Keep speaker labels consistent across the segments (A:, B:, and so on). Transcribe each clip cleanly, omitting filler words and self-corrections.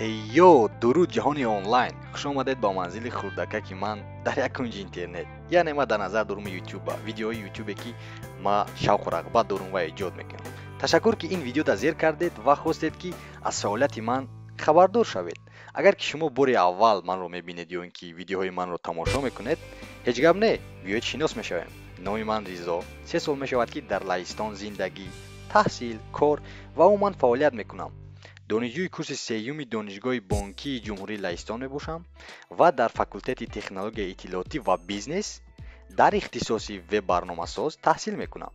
A: Ҳейё, дуруд ҷаҳони онлайн! Хуш омадед ба манзили хурдакаки ман дар як кунҷи интернет. Яъне ман дар назар дорум ютуба, видеои ютубе ки ман шавқу рағбат дорум ва эҷод мекунам. Ташаккур, ки ин видеода зер кардед ва хостед, ки аз фаъолияти ман хабардор шавед. Агар ки шумо бори аввал манро мебинед ё ин ки видеоҳои манро тамошо мекунед, ҳеҷ гап не, биёед шинос мешавем. Номи ман Ризо. 3 сол мешавад, ки дар Лаҳистон зиндагӣ, таҳсил, кор ва умуман фаъолият мекунам. Донишҷӯи курси сеюми Донишгоҳи бонкии Ҷумҳурии Лаҳистон мебошам ва дар факултети технологияи иттилоотӣ ва бизнес дар ихтисоси веб-барномасоз таҳсил мекунам.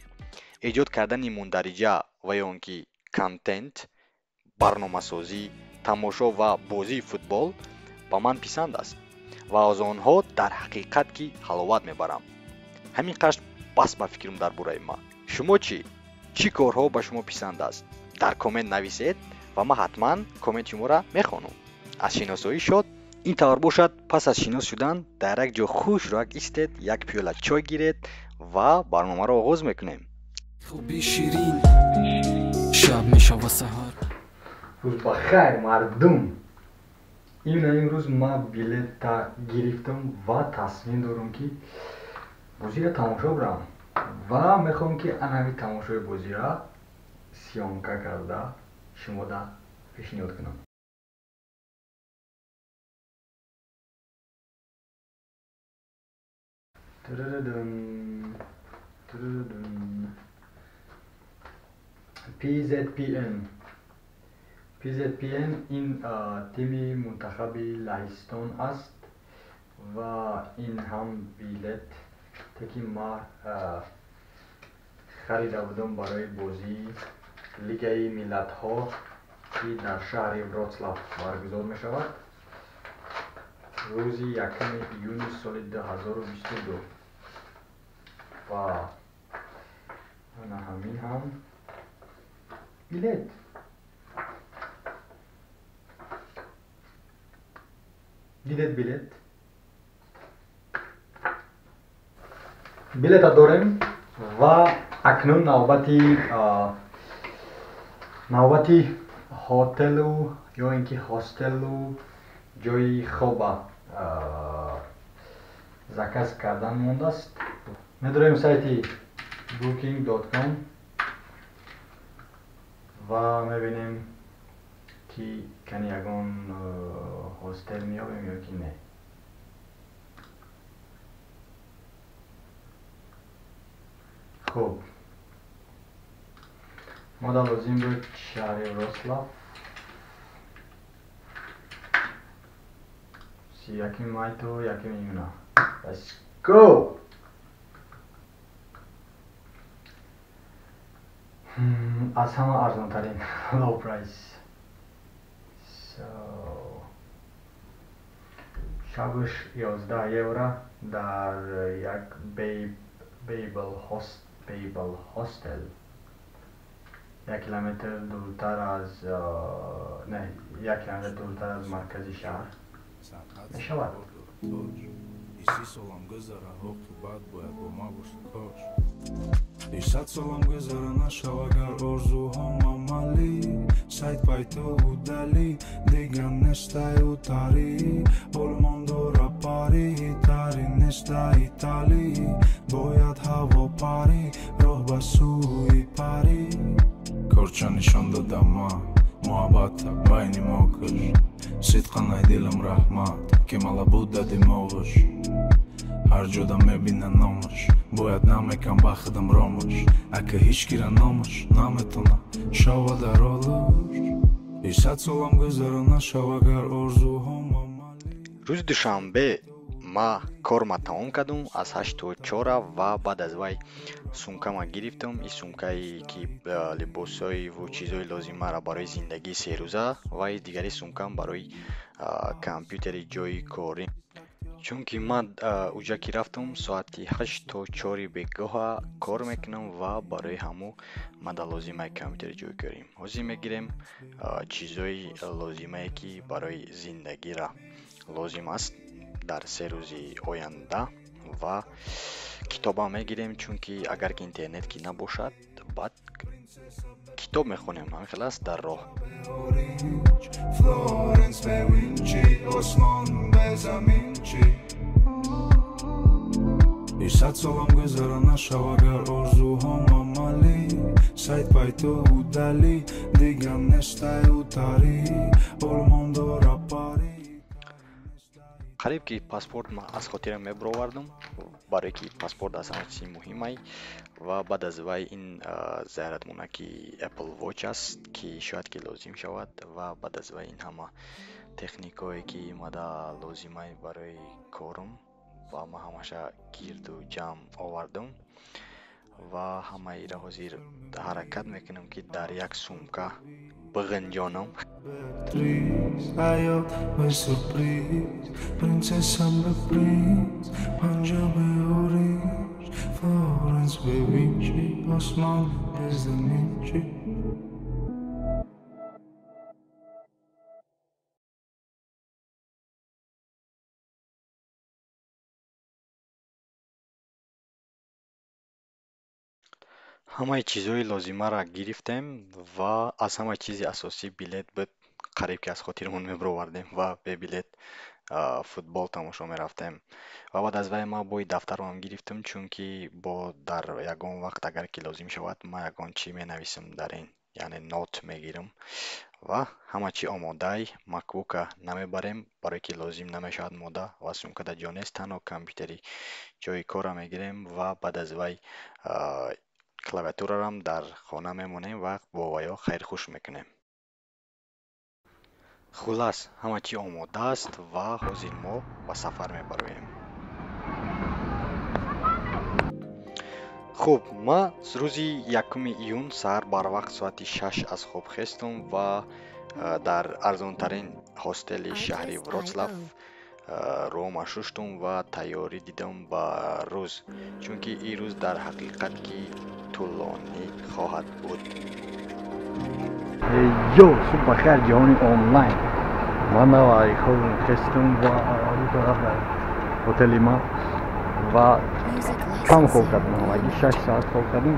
A: Эҷод кардани мундариҷа ва ё он ки контент, барномасозӣ, тамошо ва бозии футбол ба ман писанд аст ва аз онҳо дар ҳақиқат ки ҳаловат мебарам. Ҳамин қадр бас ба фикрам дар бораи ман. Шумо чӣ? Чӣ корҳо ба шумо писанд аст? Дар коммент нависед ва ман ҳатман комменти шуморо мехонам. Аз шиносоӣ шод. Ин тавр бошад, пас аз шинос шудан дар як ҷо хушроак истед, як пиёла чой гиред ва барномаро оғоз мекунем.
B: Хуби ширин шаб мешава саҳар.
A: Рӯз ба хайр, мардум! Ина имрӯз ман билета гирифтам ва тасмим дорам, ки бозиро тамошо бирам ва мехоҳам, ки анави тамошои бозиро съёмка карда шумода пешниҳод кунам. Турурудун, турурудун. PZPN, PZPN ин тими мунтахаби Лаҳистон аст ва ин ҳам билет ки ман харида будам барои бозии Лигаи миллатҳо, ки дар шаҳри Вроцлав баргузор мешавад рӯзи 1 июни соли 2022. Ва ана ҳамин ҳам билет. Дидед, билет, билета дорем ва акнун навбати ҳотелу ё ин ки ҳостелу ҷои хоба заказ кардан мондааст. Медорем сайти booking.com ва мебинем, ки кани ягон ҳостел меёбем ё ки не. Хуб, мода лозим буд шаҳри Вроцлав, 31 май то 1 июна. Let's go! Аз ҳама арзонтарин, low price. So, шабаш 11 евро дар як Бейбл хостел, 1 километр дуртар аз, не, 1 километр дуртар аз маркази шаҳр мешавад.
C: 30 солам гузара, оқибат бояд бо ма бошад. Кош и 100 солам гузара, нашав агар орзуҳом амалӣ. Сайт пайтоҳу далӣ дигар нестаю тарӣ, олмон дора парӣ, тари неста италӣ, бояд ҳаво парӣ, роҳ ба сӯи парӣ. Корча нишон додам ма муҳаббата байни мо куш, сидқан ай дилам раҳмат, ки мала буда димоғаш. Ҳар ҷода мебина номаш, бояд намекам ба худам ромаш, ака ҳеҷ кира номаш наметона шава дар олуш. И 100 солам гузара, нашав агар орзуҳом амалӣ.
A: Рӯзи душанбе ма корма тамом кардум аз 8 то 4 ва баъд аз вай сумкама гирифтам. Ин сумкае ки либосҳоиву чизҳои лозимаро барои зиндагии серӯза ва дигари сумкам барои компютери ҷои корӣ, чунки ман уҷа ки рафтам, соати 8 то 4 бегоҳа кор мекунам ва барои ҳамун мада лозимаи компютери ҷои корӣ. Ҳозир мегирем чизҳои лозимае, ки барои зиндагира лозим аст дар 3 рӯзи оянда ва китобам мегирем, чунки агар ки интернет ки набошад, баъд китоб мехонем. Ҳамин хел аст дар роҳ.
C: Флоренс. Осмон бе замин чӣ? И сад солам гузара нашав, агар орзуҳом амалӣ. Сайт пайтоҳу далӣ, дигар нестаю тарӣ. Олмон дора парӣ.
A: Қариб ки паспорт ма аз хотирам мебуровардам, барое ки паспорт аз ҳама чизи муҳимай. Ва баъд аз вай ин зарядмонаки Apple Watch аст, ки шояд ки лозим шавад. Ва баъд аз вай ин ҳама техникое ки мада лозимай барои корум ва ман ҳамаша гирду ҷамъ овардам ва ҳамаиро ҳозир ҳаракат мекунам, ки дар як сумка биғинҷонам.
C: Беатрис, ҳаёт бе сюрприз, принсесса бе принц, панҷа бе ориш, Флоренс бе Винчи, осмон бе замин чӣ?
A: Ҳамаи чизҳои лозимаро гирифтем ва аз ҳамаи чизи асосӣ билет буд. Қариб ки аз хотирамон мебуровардем ва бе билет футбол тамошо мерафтем. Ва баъд аз вай ман бои дафтарам гирифтам, чунки бо дар ягон вақт агар ки лозим шавад, ман ягон чӣ менависам дар ин, яъне нот мегирам. Ва ҳама чӣ омодай. Макбука намебарем, барое ки лозим намешавад мода ва сумкада ҷо нест, танҳо компютери ҷои корро мегирем ва баъд аз вай клавиатурарам дар хона мемонем ва бо ваё хайрхуш мекунем. Хулас, ҳама чӣ омода аст ва ҳозир мо ба сафар мебароем. Хуб, ман рӯзи 1 июн саҳар барвақт соати 6 аз хоб хестум ва дар арзонтарин ҳостели шаҳри Вроцлав рома шуштум ва тайёрӣ дидам ба рӯз, чунки ин рӯз дар ҳақиқат ки тӯлонӣ хоҳад буд.
D: Йо, субҳ бахайр, ҷаҳони онлайн. Ман наваи хобам хестум ва ду тараф дар ҳотели ман ва кам хоб кардам, ҳамагӣ 6 соат хоб кардам.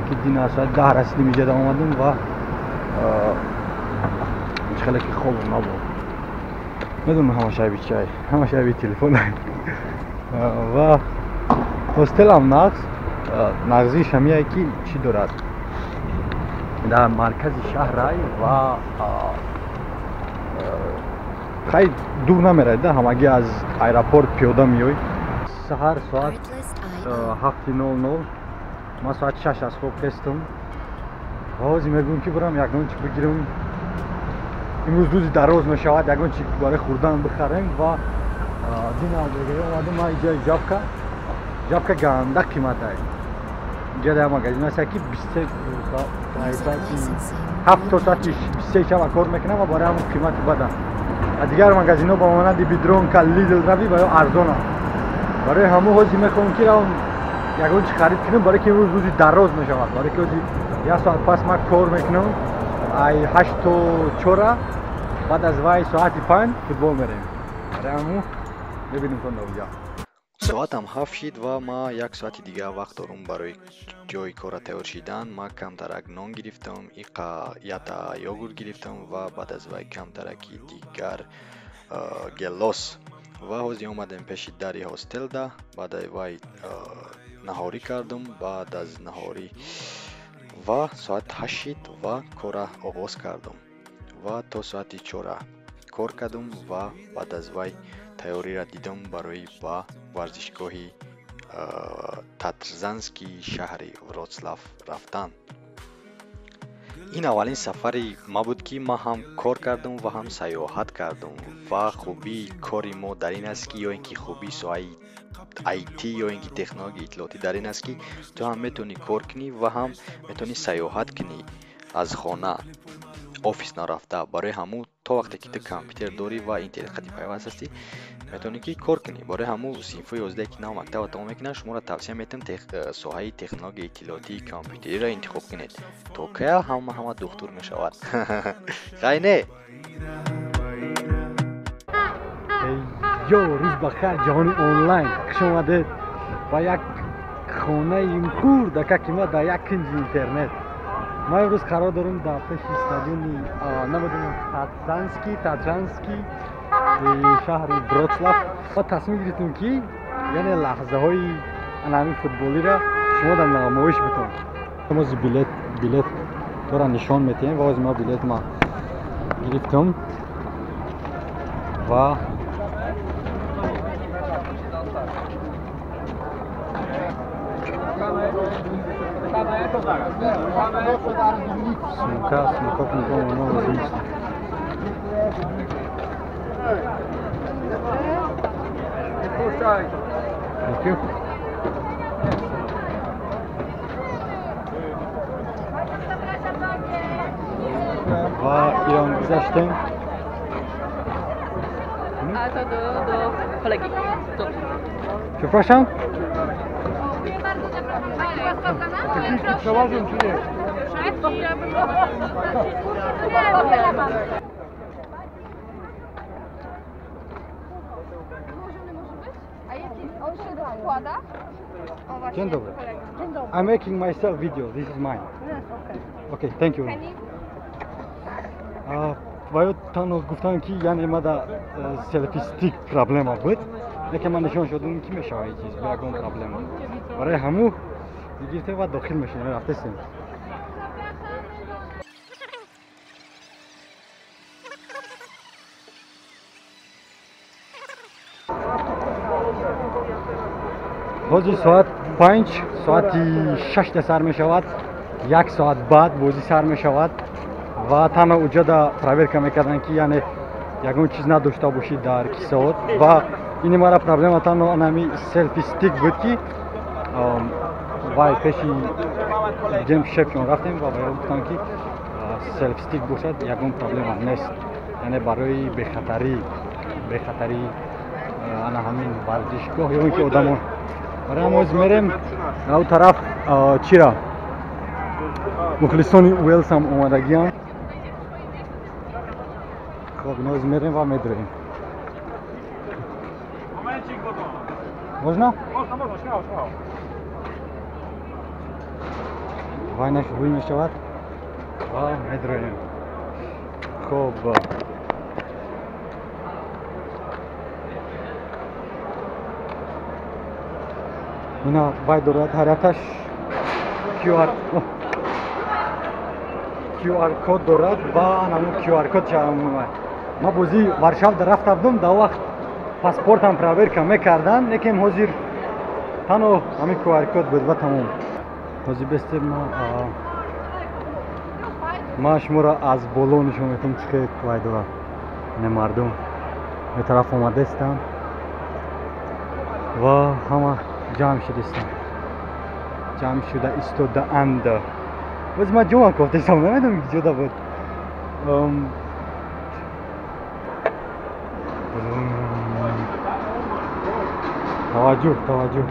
D: Ки дин аз соати 10 расидим, иҷода омадам ва ҳеҷ хеле ки хобам набуд. Медонам, ҳама шаби чай, ҳама шаби телефон. Ва ҳостелам нағз, нағзиш ҳамияе ки чӣ дорад, дар маркази шаҳрай ва хай дур намеравед, ҳамагӣ аз аэропорт пиёда меой. Саҳар соат 7:00, ман соати 6 аз хоб хестам ва ҳозир мегӯям ки бирам ягон чӣ бигирам. Имрӯз рӯзи дароз мешавад, ягон чӣ барои хӯрдан бихарем. Ва дин омадам ман иҷои Жабка. Жабка ганда қиматай. Инҷа дар магазин аст ки 7 то соати 23 шаба кор мекунам ва барои ҳамон қимати бадам. А дигар магазинҳо ба монанди Бидронка, Лидл рави ва ё арзонанд. Барои ҳамон ҳозир мехоҳам ки равам ягон чӣ харид кунам, барои ки имрӯз рӯзи дароз мешавад. Барои ки ҳозир як соат пас ман кор мекунам, ай 8 то 4, баъд аз вай соати 5 футбол мерем. Барои ҳамон мебинем то навҷа.
A: Соатам 7 шид ва ман як соати дигар вақт дорам барои ҷои корра тайёр шидан. Ман камтарак нон гирифтам, иқа ята йогурт гирифтам ва баъд аз вай камтараки дигар гелос. Ва ҳозир омадем пеши дари ҳостелда. Баъд аз вай наҳорӣ кардам, баъд аз наҳорӣ ва соат 8 шид ва корра оғоз кардам ва то соати 4 кор кардам ва баъд аз вай тайёриро дидам барои ба варзишгоҳи Татрзански шаҳри Вроцлав рафтан. Ин аввалин сафари ма буд, ки ман ҳам кор кардам ва ҳам сайёҳат кардам. Ва хубии кори мо дар ин аст ки, ё ин ки хубии соҳаи IT ё ин ки технологияи иттилоотӣ дар ин аст, ки ту ҳам метавонӣ кор кунӣ ва ҳам метавонӣ сайёҳат кунӣ аз хона, офис нарафта. Барои ҳамун то вақте ки ту компютер дорӣ ва интернет қати пайваст ҳастӣ, метавонӣ ки кор кунӣ. Барои ҳамун синфҳои 11 ки нав мактабро тамом мекунанд, шуморо тавсия метиҳам соҳаи технологияи иттилоотии компютериро интихоб кунед. То кая ҳама духтур мешавад. Хай не?
D: Йо, рӯз бахайр, ҷаҳони онлайн. Хуш омадед ба як хонаи хурдака ки ма дар як кунҷи интернет. Ман имрӯз қарор дорам дар пеши стадиони, намедонам, Татранский, Шаҳри Вроцлав ва тасмим гирифтем, ки яъне лаҳзаҳои ана ҳамин футболиро шумо дар намоиш битон. Мо билет тора нишон метиҳем ва ҳозир ма билет ма гирифтам ва сумка никому лозим нест. Thank you. Ва Ирон гузаштем.
E: A to do kolegi. Tu.
D: Przepraszam?
E: Dziękuję bardzo, zapraszam.
C: Te przełożą czy nie?
E: A jaki on się składa? O, właśnie,
D: Dzień dobry.
E: kolega. Dzień dobry.
D: I'm making myself video. This is mine.
E: Yes, okay.
D: Okay, thank you.
E: Can you
D: Ва танҳо гуфтам, ки яъне ма да selfie stick проблема буд, яке ман нишон шудам, ки мешавад чиз бе ягон проблема. Барои ҳаму гирифтем ва дохил мешавем, рафтесем. Ҳозир соат 5, соати 6 сар мешавад. Як соат баъд бозӣ сар мешавад ва танҳо уҷода проверка мекарданд, ки яъне ягон чиз надошта бошӣ дар кисаот. Ва ини мара проблема танҳо анами selfie stick буд, ки вай пеши ҷем шефшон рафтем ва ба гуфтанд, ки selfie stick бошад, ягон проблема нест, яъне барои бехатарӣ ана ҳамин варзишгоҳ ё ин ки одамон. Барои ҳам ҳозир мерем ау тараф. Чира мухлисони Уэлс ҳам омадагианд. Хоб, ин ҳозир мерем ва медроем. Можно?
C: Можно, можно, śmiało, śmiało.
D: Вай нах рӯй мешавад ва медроем. Хоб, ина вай дорад, ҳар якташ QR код дорад ва анаму QR код. Ма бозии Варшавда рафта будам, дар вақт паспортам проверка мекарданд, лекин ҳозир танҳо ҳамин QR код буд ва тамом. Ҳозир бестер ма шуморо аз боло нишон метавам, чӣ хел вай дорад. Ина мардум ин тараф омадаистанд ва ҳама ҷамъ шудаистанд, ҷамъ шуда истодаанд. Боз ман ҷомам кофтаистам, намедонам киҷода буд. Таваҷҷӯҳ, таваҷҷӯҳ.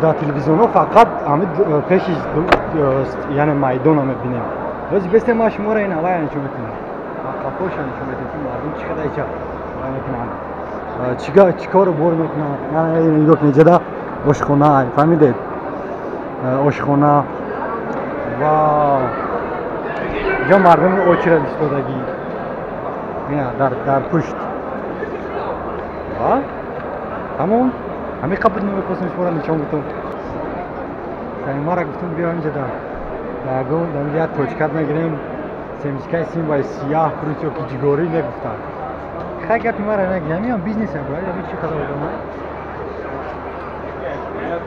D: Дар телевизионҳо фақат ҳамин пеши, яъне майдона мебинем. Боз бесте ма шуморо ин авая нишон метавонам, қафоша нишон метавонам, ки мардум чӣ қадар иҷа вай мекунанд, чӣ кору бор мекунанд. Нигоҳ кунед, иҷада ошхона, фаҳмидед, ошхона ва иҷа мардуми очередь истодагӣ дар пушт ва тамом. Ҳамин қабл мехостем шуморо нишон битам. Мара гуфтам, биё инҷа ягон як точкат мегирем, семечкаи симбаи сияҳ, крут ё ки ҷигорӣ мегуфтанд. Хай, гапи мара наги, ҳамиам бизнесе брат. Ҳамин чӣ қадар одам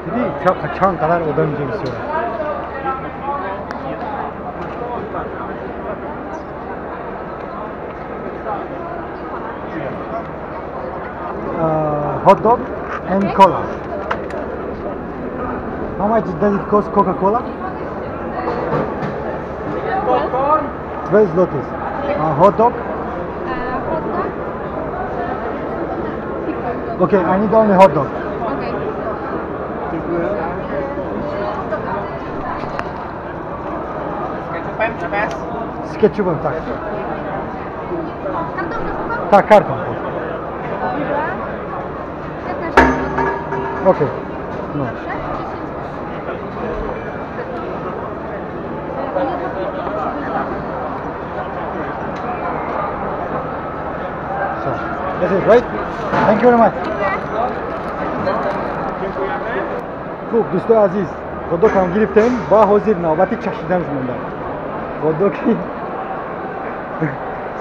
D: дидӣ, чанд қадар одам инҷа бисёр. Hot dog and cola. How much does it cost, Coca-Cola? 12 zlotys. Hot dog?
E: Hot dog?
D: Okay, I need only hot dog.
E: Okay.
F: Z ketchupem czy bez?
D: Z ketchupem, tak.
E: Kartą do
D: Tak, kartą.
E: Dobra. 15 zł.
D: Okej. No.
E: Dobrze? 10.
D: So, this is right? Thank you very much. Хуб, дӯстои азиз, хот-догам гирифтем ва ҳозир навбати чашиданаш монда. Хот-доги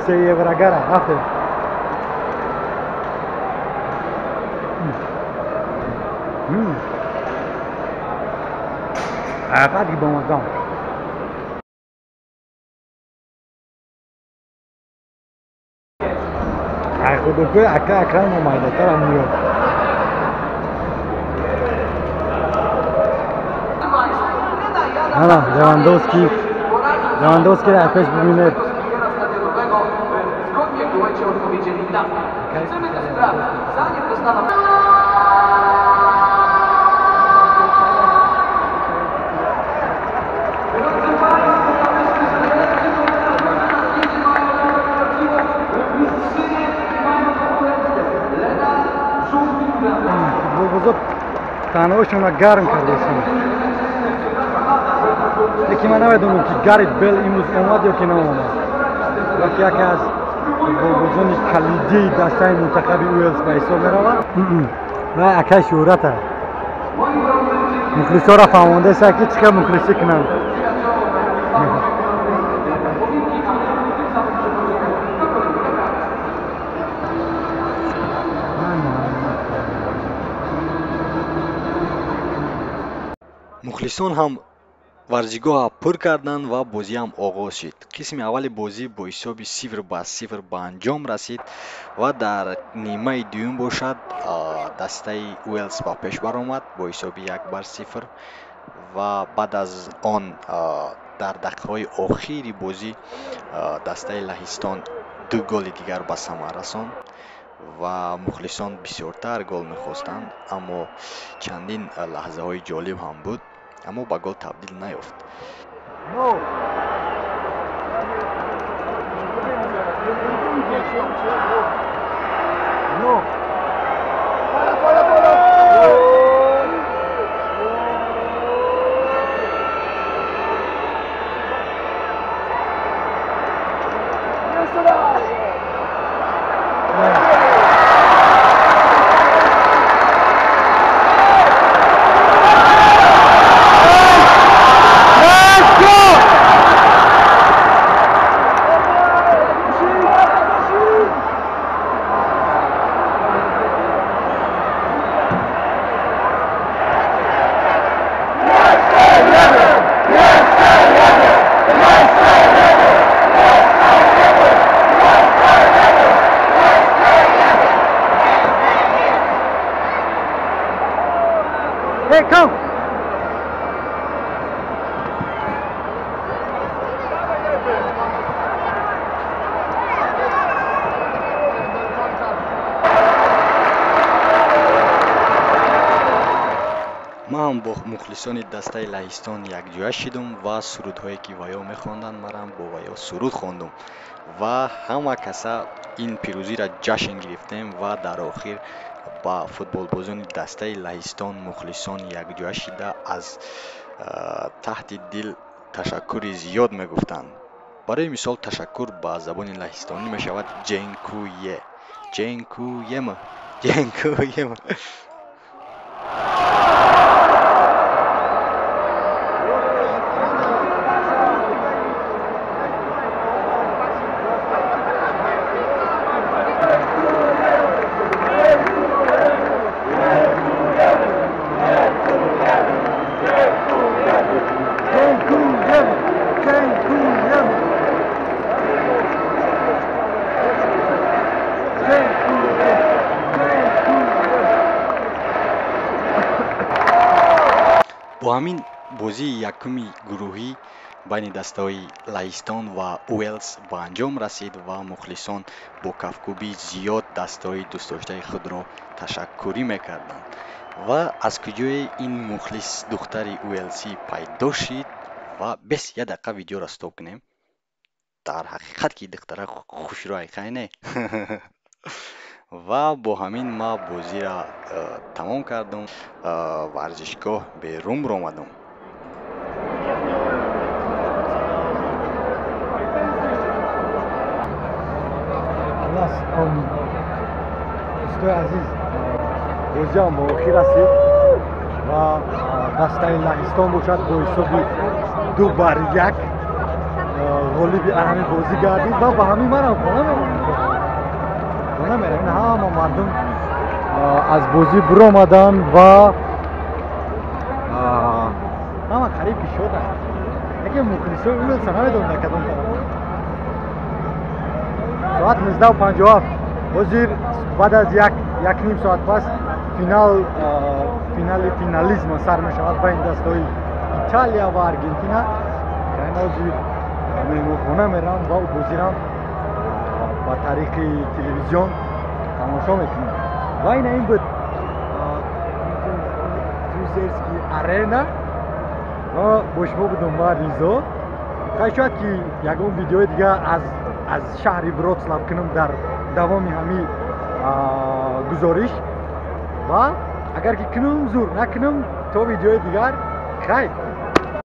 D: 3 еврогара рафтем. Ҳақиқат бомаззам. Хот-догҳои ака Акрам омайдатарам меёд. Ана, Левандовски, Левандовскиро аз пеш бибинед. Футболбозо танҳоашонро гарм кардастанд. Лекин ман намедонам, ки Гарет Бел имрӯз омад ё ки наомад. Балки яке аз футболбозони калидии дастаи мунтахаби Уэлс ба ҳисоб меравад. Вай акай шӯҳрата. Мухлисҳоро фаҳмондаест, ки чӣ хел мухлисӣ кунанд.
A: Мухлисон ҳам варзигоҳа пур карданд ва бозиам оғоз шуд. Қисми аввали бозӣ бо ҳисоби 0-0 ба анҷом расид ва дар нимаи дуюм бошад, дастаи Уэлс ба пеш баромад бо ҳисоби 1-0 ва баъд аз он дар дақиқаҳои охири бозӣ дастаи Лаҳистон 2 голи дигар ба самар расонд ва мухлисон бисёртар гол мехостанд, аммо чандин лаҳзаҳои ҷолиб ҳам буд, аммо ба гол табдил наёфт.
D: No. No. Hey, come!
A: Ман ҳам бо мухлисони дастаи Лаҳистон якҷоя шидум ва сурудҳое ки ваё мехонданд, манам бо ваё суруд хондум ва ҳама каса ин пирӯзиро ҷашн гирифтем ва дар охир ба футболбозони дастаи Лаҳистон мухлисон якҷоя шида аз таҳти дил ташаккури зиёд мегуфтанд. Барои мисол, ташаккур ба забони лаҳистонӣ мешавад ҷенкуе, ҷенкуема, ҷенкуема. Бо ҳамин бозии якуми гурӯҳӣ байни дастаҳои Лаҳистон ва Уэлс ба анҷом расид ва мухлисон бо кафкӯбии зиёд дастаҳои дӯстдоштаи худро ташаккурӣ мекарданд. Ва аз куҷое ин мухлис духтари УЛС пайдо шид? Ва бес як дақиқа видеоро стоп кунем. Дар ҳақиқат ки духтара хушрӯй, хай не? Ва бо ҳамин ма бозиро тамом кардум, варзишгоҳ берун баромадум.
D: Халас, дӯстои азиз, бозиам ба охир расид ва дастаи Лаҳистон бошад бо ҳисоби 2-1 ғолиби ҳамин бозӣ гардид ва ба ҳамин манам хона меравам. Хона меравем. Ҳама мардум аз бозӣ биромаданд ва ҳама қариб ки шоданд. Яке мухлисои Уелса намедонам дар кадом тараф. Соат 19:57. Ҳозир баъд аз як ним соат пас финали финализма сар мешавад байни дастаҳои Италия ва Аргентина. Ҳозир меҳмонхона мерам ва бозирам ба тариқи телевизион тамошо мекунам. Ва ина ин буд Трузерский арена. Ва бо шумо будам ман, Ризо. Хай, шояд ки ягон видеои дига аз шаҳри Вроцлав кунам дар давоми ҳамин гузориш ва агар ки кунам, зур накунам, то видеои дигар, хайр.